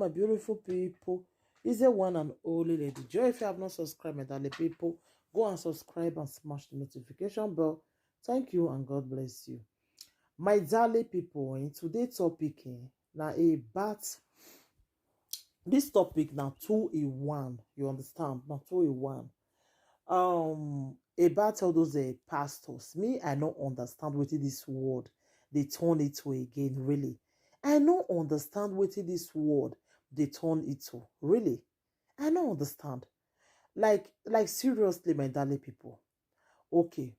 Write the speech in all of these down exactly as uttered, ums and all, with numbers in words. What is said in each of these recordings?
Beautiful people, is the one and only Lady Joy. If you have not subscribed, my darling people, go and subscribe and smash the notification bell. Thank you and God bless you. My darling people, in today's topic, eh, now about this topic now two in one. You understand? Now two in one. Um, about all those uh, pastors. Me, I don't understand what this word they turn it to again, really. I don't understand what this word they turn it to, really. I don't understand. Like, like seriously, my darling people. Okay,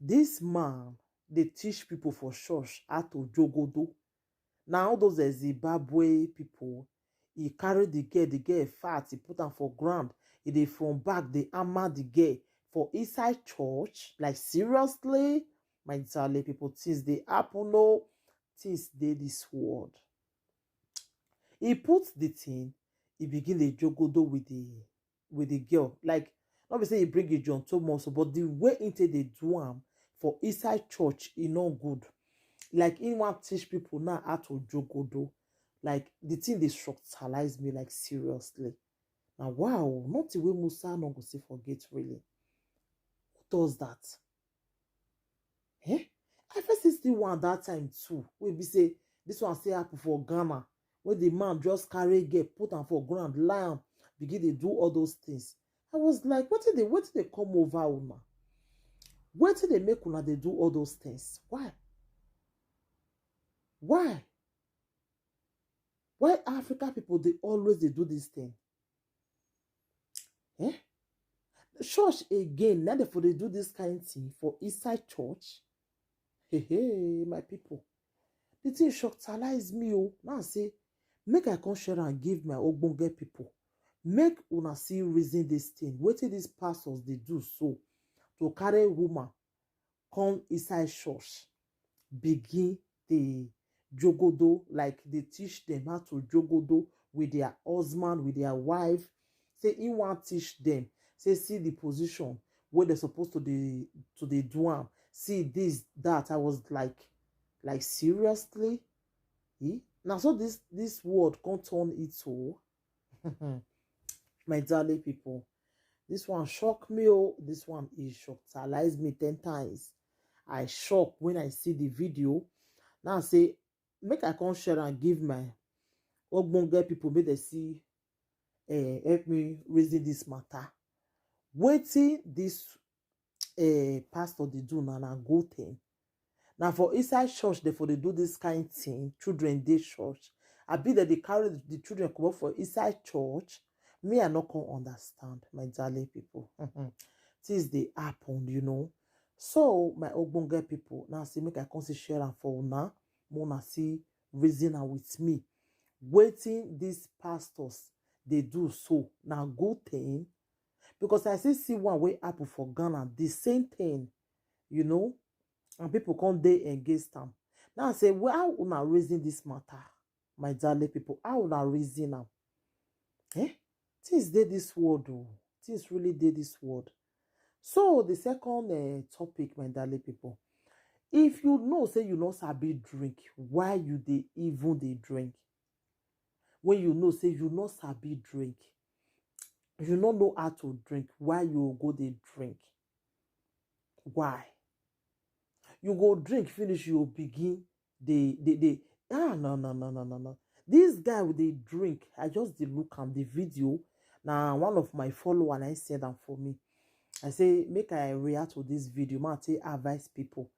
this man they teach people for church how to jogodo. Now all those uh, Zimbabwe people, he carry the girl, the girl fat, he put am for ground. He dey from back, they hammer the girl for inside church. Like seriously, my darling people, things they happen. No, things they this world. He put the thing, he begin the jogodo with the with the girl. Like, not be say he bring it John Thomas, but the way he take dey do am for inside church, e no good. Like, he want teach people now how to jogodo. Like, the thing they structuralize me, like, seriously. Now, wow, not the way Musa no go say forget, really. Who does that? Eh? I first see one that time too. We be say this one say happen for Ghana, where the man just carry girl, put am for ground, lie am, begin dey do all those things. I was like, what did they, what did they come over una? What did they make una they do all those things? Why? Why? Why African people they always they do this thing? Eh? Church again, now they for they do this kind thing for inside church. Hey, hey, my people. The thing shockalize me. Oh, now I say, make I come share and give my ogbonge people. Make una see reason this thing. What did these pastors they do so to carry woman come inside church, begin the jogodo, like they teach them how to jogodo with their husband, with their wife. Say he want teach them. Say see the position where they're supposed to the to the do am. See this, that. I was like, like seriously? Eh? Now so this this word can't turn it to my darling people. This one shock me. Oh, this one is shockalize me ten times. I shock when I see the video. Now I say, make I come share and give my ogbonge people, make they see, eh, help me reason this matter. Waiting this eh, pastor they do now na go thing. Now for inside church, they for they do this kind thing. Children they church. I be that they carry the children come up for inside church. Me, I not can understand, my darling people. Things they happen, you know. So my ogbonge people now say make I come see share and for now. Mona see reason am with me. Waiting these pastors they do so now good thing, because I still see one way happen for Ghana, the same thing, you know, and people come dey against am. Now I say, well, how una reason this matter, my darling people? How una reason am? Eh? Things dey this world, oh. Things really dey this world. So the second uh, topic, my darling people, if you know say you not sabi drink, why you dey even dey drink? When you know say you not sabi drink, you not know how to drink, why you go dey drink? Why? You go drink finish, you begin the the the ah no no no no no no. This guy with the drink, I just dey look am the video. Now one of my follower and I send am for me. I say make I react to this video, man. Take advice people.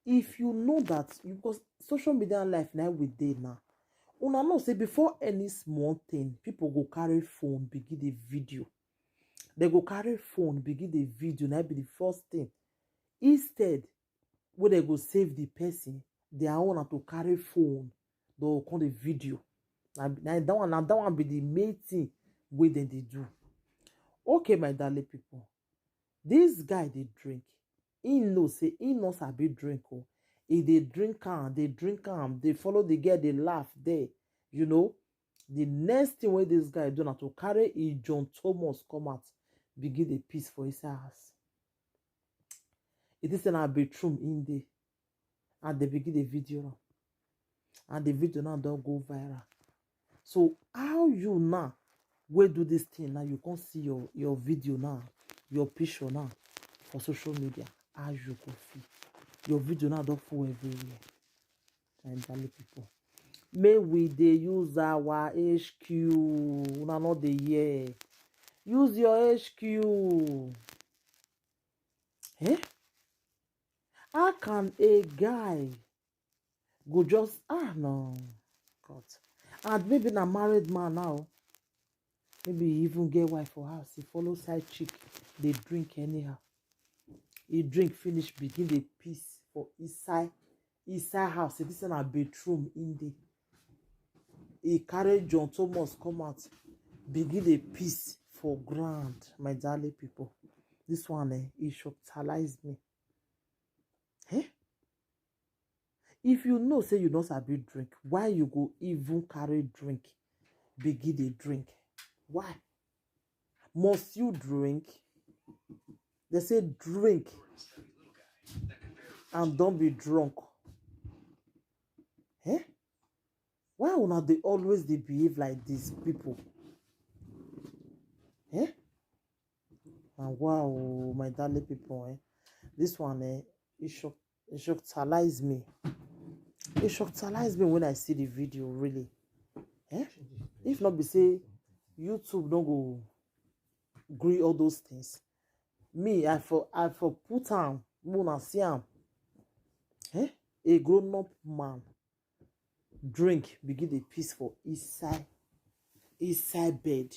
If you know that you because social media life now with day now. Una know say before any small thing, people go carry phone, begin the video. They go carry phone, begin the video. Now be the first thing. Instead, where they go save the person, they are on to carry phone. They will call the video. Now, now that one, now that one be the main thing where then they do. Okay, my darling people, this guy they drink. He know say he not sabi drink. Oh, he they drink am, they drink am, they follow the girl, they laugh there. You know, the next thing where this guy do na to carry e John Thomas come out, begin the piece for his house. It is in our bedroom in there, and they begin the video, and the video now don't go viral. So how you now wey do this thing now, you come see your your video now, your picture now for social media, how you go feel? Your video now don full everywhere. Elderly people, may we dey use our H Q. Una no dey hear? Use your H Q. Eh? How can a guy go just, ah, no, God? And maybe na married man now. Maybe he even get wife for house. He follow side chick, they drink anyhow. He drink finish, begin the peace for inside inside house. This is a bedroom in the. He carry John Thomas come out, begin the peace for ground, my darling people. This one, eh, it shocktalize me. Eh? If you know say you no sabi drink, why you go even carry drink, begin dey drink? Why? Must you drink? They say drink and don't be drunk. Eh? Why una dey always dey behave like this, people? Eh? And wow, my darling people, eh? This one, eh, it shock, it shockalize me. It shockalize me when I see the video, really. Eh? If not be say YouTube no go gree all those things, me, I for, I for put am, una see am. Eh? A grown up man drink, begin dey piss for inside, inside bed.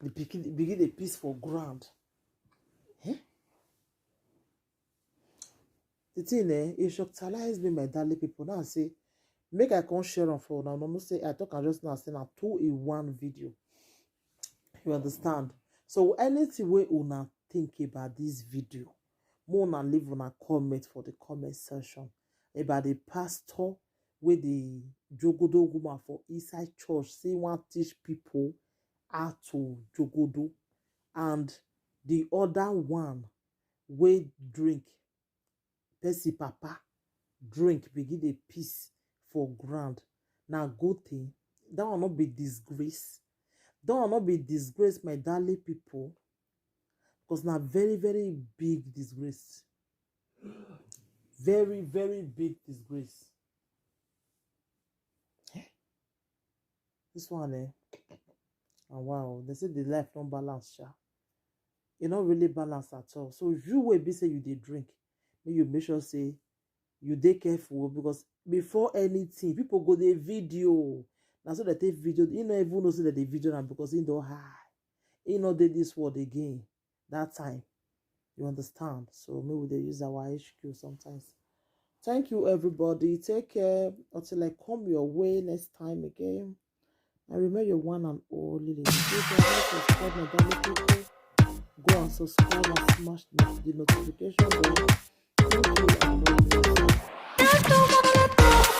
Dey begin, begin dey piss for ground. Eh? The thing, eh, it shockalize me, my darling people. Now I say, make I come share am for una. Una know say I talk am just now, say na two in one video. You understand? So anything wey una think about this video, make una leave una comment for the comment section about the pastor wey dey jogodo woman for inside church, say he wan teach people how to jogodo, and the other one wey drink, person papa drink, begin dey piss for ground. Na good thing? That one no be disgrace? That one no be disgrace, my darling people? Because na very, very big disgrace. Very, very big disgrace. Eh? This one, eh? And wow, they say the life no balance, sha. E no really balance at all. So you wey be say you dey drink, make you make sure say you dey careful, because before anything, people go dey video. Na so they take video. You no even know say they dey video now, because he don high. He no dey this world again that time. You understand? So maybe they use our H Q sometimes. Thank you, everybody. Take care until I come your way next time again. I remember your one and only Lady Gaga. Subscribe, my darling people. Go and subscribe and smash the, the notification bell. Thank you and God bless you.